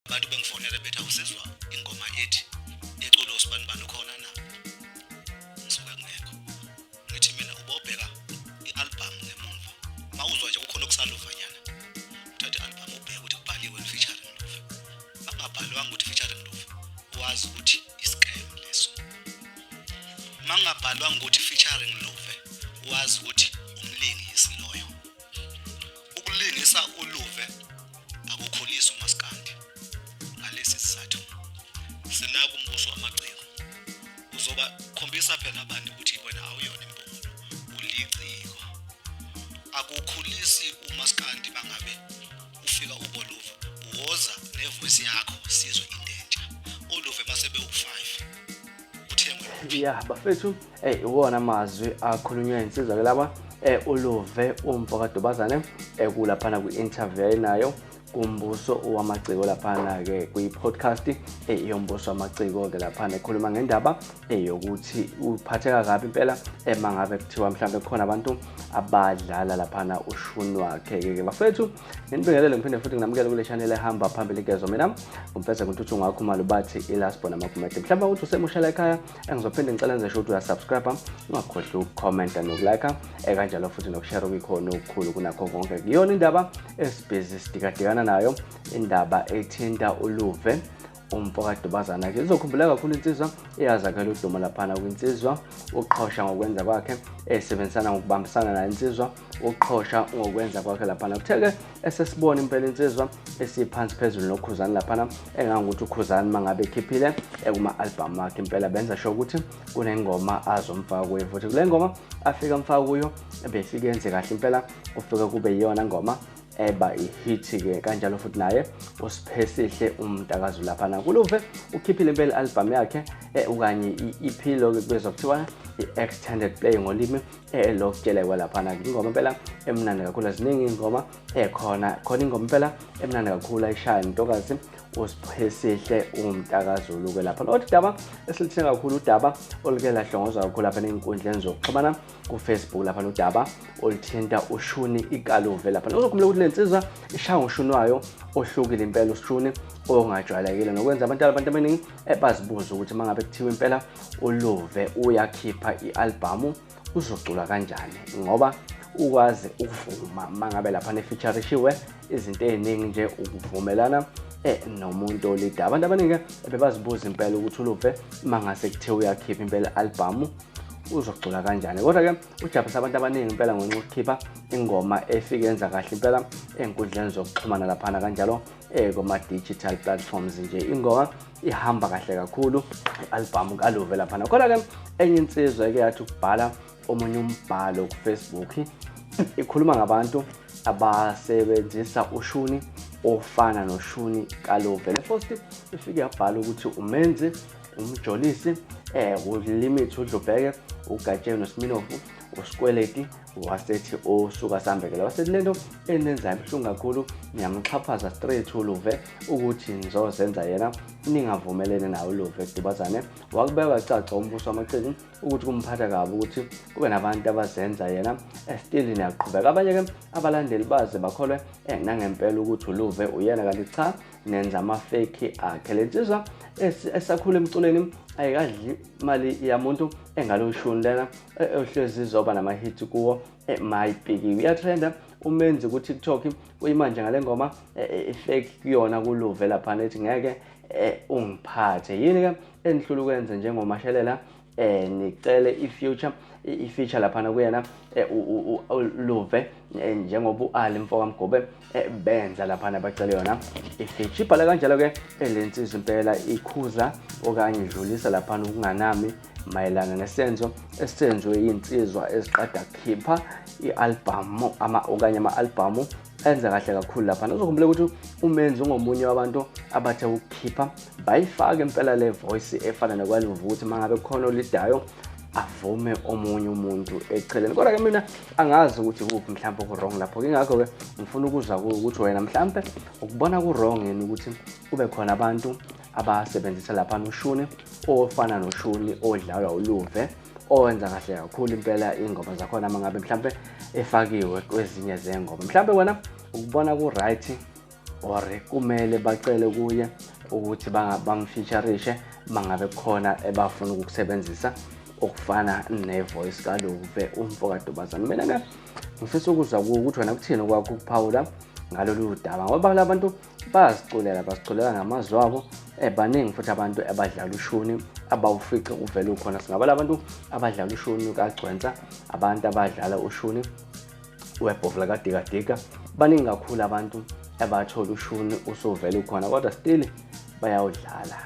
Abantu bengifonela bethi awusizwa ingoma ethi eculo usibanibani ukhona na, ngisuke kungekho. Ngithi mina ubobheka i-album ngemumva, uma uzwa nje kukhona okusaluvanyana, uthathe i-album ubheke ukuthi kubhaliwe featuring Luve. Makungabhalwanga ukuthi featuring Luve, wazi ukuthi i-scam leso. Makungabhalwanga ukuthi featuring Luve, wazi ukuthi umlingisi loyo. Ukulingisa uLuve akukhulisi umaskandi. Ngalesi sizathu sila kuMbuso Wamaciko, uzoba khombisa phela abantu ukuthi wena awuyona imbungulu, uliciko. Akukhulisi umaskandi bangabe ufika uboluve, woza nevoice yakho sizwe into entsha. Oluve mase bewu-5 uthengwe. Ya bafethu, iwona amazwi akhulunywa insizwa ke laba, uLuve umfo kaDubazane, kulaphana kwi-interview ayinayo kuMbuso Wamaciko laphana-ke kwi-podcast yoMbuso Wamaciko-ke laphana, ekhuluma ngendaba yokuthi uphatheka kabi impela uma ngabe kuthiwa mhlawumbe kukhona abantu abadlala laphana ushuni wakhe-ke. Bafethu, nginibingelele ngiphinde futhi nginamukele kule channel ehamba phambili gezo. Mina ngumfeze nguntuthu ngakhumalo bathi ilasbona amagumede. Mhlawumbe ukuthi usemusha la ekhaya, engizophinde ngicela nje ukuthi uyasubscribe, ungakhohlwa ukucomment nokulike, kanjalo futhi nokushare okuyikhona okukhulu kunakho konke. Kuyona indaba esibhizi sidikadikana nayo, indaba ethinta uLuve umfo kaDubazana ke. Izokhumbula kakhulu insizwa eyazakhela udumo laphana kwinsizwa uqhosha ngokwenza kwakhe, esebenzisana ngokubambisana nayo insizwa uqhosha ngokwenza kwakhe laphana. Kuthe-ke esesibona impela insizwa esiphansi phezulu noKhuzani laphana, engangokuthi uKhuzani mangabe ekhiphile kuma-albhamu akhe impela benza sure ukuthi kunengoma azomfaka kuyo, futhi kule ngoma afika amfaka kuyo ebefike yenze kahle impela, kufike kube yiyona ngoma eba i-hit-ke. Kanjalo futhi naye uSiphesihle umntakazi laphana kuLuve ukhiphile impela i-albhamu yakhe, okanye i-EP, lokho kubizwa kuthiwa i-extended play ngolimi lokutshelekwa laphana. Ingoma impela emnandi kakhulu, ziningi iy'ngoma ekhona khona, ingoma impela emnandi kakhulu ayishaya ntokazi uSiphesihle umntakazulu-ke lapha. Kodwa udaba esilithinta kakhulu, udaba oluke lahlongozwa kakhulu lapha ey'nkundleni zokuxhumana ku-Facebook lapha, udaba oluthinta ushuni ikaLuve lapha. Uzokhumbula ukuthi le nsizwa ishaya ngoshuni wayo ohlukile impela, ushuni ongajwayelekile, nokwenza abantu abaningi bazibuze ukuthi uma ngabe kuthiwa impela uLuve uyakhipha i-albhamu uzocula kanjani, ngoba ukwazi ukuvuma uma ngabe lapha ne-featurishiwe izinto ey'ningi nje ukuvumelana nomuntu olida. Abantu abaningi bebazibuza impela ukuthi uLuve uma ngase kuthiwa uyakhipha impela i-albhamu uzocula kanjani. Kodwa-ke ujabulisa abantu abaningi impela ngenxa yokukhipha ingoma efike yenza kahle impela ey'nkundleni zokuxhumana laphana, kanjalo kuma-digital platforms nje ingoma ihamba kahle kakhulu, i-albhamu kaLuve laphana. Kodwa-ke enye insizwa eke yathi ukubhala omunye umbhalo ku-Facebook ikhuluma ngabantu abasebenzisa ushuni ofana noshuni kaLuve. Le post ifike yabhala ukuthi umenzi umjolisi, ulimit udlubheke ugatsheni noSminofu usikweleti, wasethi osuka sambekela, wasethi lento enenzayo ibuhlungu kakhulu, niyamxhaphaza straight uLuve ukuthi nizozenza yena ningavumelene naye uLuve Dubazane. Wakubeka caca uMbuso Wamaciko ukuthi kumphatha kabi ukuthi kube nabantu abazenza yena, still niyaqhubeka. Abanye-ke abalandeli baze bakholwe nangempela ukuthi uLuve uyena, kanti cha, nenza ama-fake akhe. Le nsizwa esakhula emculweni ayikadli imali yamuntu engaloshuni lena ohlezi izoba nama-hit kuwo mayipikiwe. Uyatrenda umenzi ku-TikTok kuyimanje ngale ngoma i-fake kuyona kuLuve laphana ethi ngeke ungiphathe. Yini-ke enihlula ukwenza njengomashelela, nicele i-future i-feature laphana kuyena uLuve, njengoba u-Ali mfoka Mgobe benza laphana bacele yona i-feature. Ibhala kanjalo-ke le nsizwa impela ikhuza okanye idlulisa laphana ukunganami mayelana nesenzo esenziwe yinsizwa eziqeda kukhipha i-albhamu okanye ama-albhamu enza kahle kakhulu laphana. Uzokhumbula ukuthi umenzi ungomunye wabantu abathe ukukhipha bayifake impela le voice efana nokwaLuve, ukuthi uma ngabe kukhona olidayo avume omunye umuntu eceleni. Kodwa-ke mina angazi ukuthi kuphi mhlawumbe ku-wrong lapho. Ingakho-ke ngifuna ukuzwa ukuthi wena mhlawumbe ukubona ku-wrong yini ukuthi kube khona abantu abasebenzisa laphana ushuni ofana noshuni odlalwa uLuve owenza kahle kakhulu impela iy'ngoma zakhona uma ngabe mhlampe efakiwe kwezinye zengoma. Mhlampe wena ukubona ku-right Or kumele bacele kuye ukuthi bamfeaturishe mangabe khona ebafuna ukukusebenzisa okufana ne-voice kaLuve umfokaDubazane. Mina-ke ngifisa ukuzwa kuwo ukuthi wena kuthini okwakho ukuphawula ngalolu daba, ngoba la bantu bayaziculela, baziculela ngamazwi abo. Baningi futhi abantu abadlala ushuni abawufice uvele ukhona. Singabala abantu abadlala ushuni kaGcwensa, abantu abadlala ushuni webhovula kaDikadika, baningi kakhulu abantu abathola ushuni usuvele ukhona, kodwa still bayawudlala.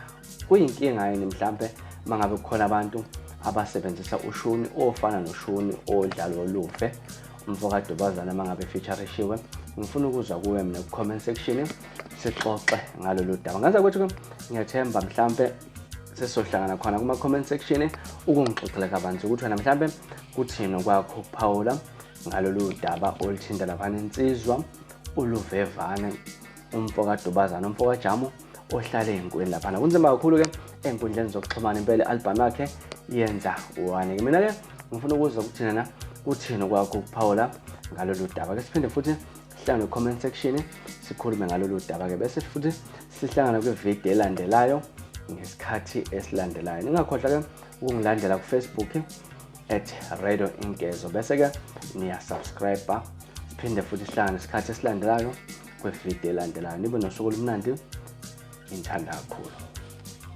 Kuyinkinga yini mhlampe mangabe kukhona abantu abasebenzisa ushuni ofana noshuni odlalwa Luve umfokaDubazane mangabe featurishiwe? Ngifuna ukuzwa kuwe mina ku-comment section, sixoxe ngalolu daba. Ngaza kwethu ngiyathemba mhlampe sesizohlangana khona kuma-comment section ukungixoxela kabanzi ukuthi wena mhlampe kuthini okwakho ukuphawula ngalolu daba oluthinta laphana insizwa uLuvevane umfokaDubazane, umfokaJamu ohlale ey'nkweni laphana. Kunzima kakhulu-ke ey'nkundleni zokuxhumana impela, i-album yakhe yenza one-ke. Mina-ke ngifuna ukuzwa ukuthi nana kuthini okwakho ukuphawula ngalolu daba. Ke siphinde futhi sihlangane ku-comment section sikhulume ngalolu daba-ke, bese futhi sihlangane kwividiyo elandelayo ngesikhathi esilandelayo. Ningakhohlwa-ke ukungilandela ku-Facebook @radioinkezo, bese-ke niya-subscribe. Siphinde futhi sihlangane isikhathi esilandelayo kwividiyo elandelayo. Nibe nosuku olumnandi, ngithanda kakhulu.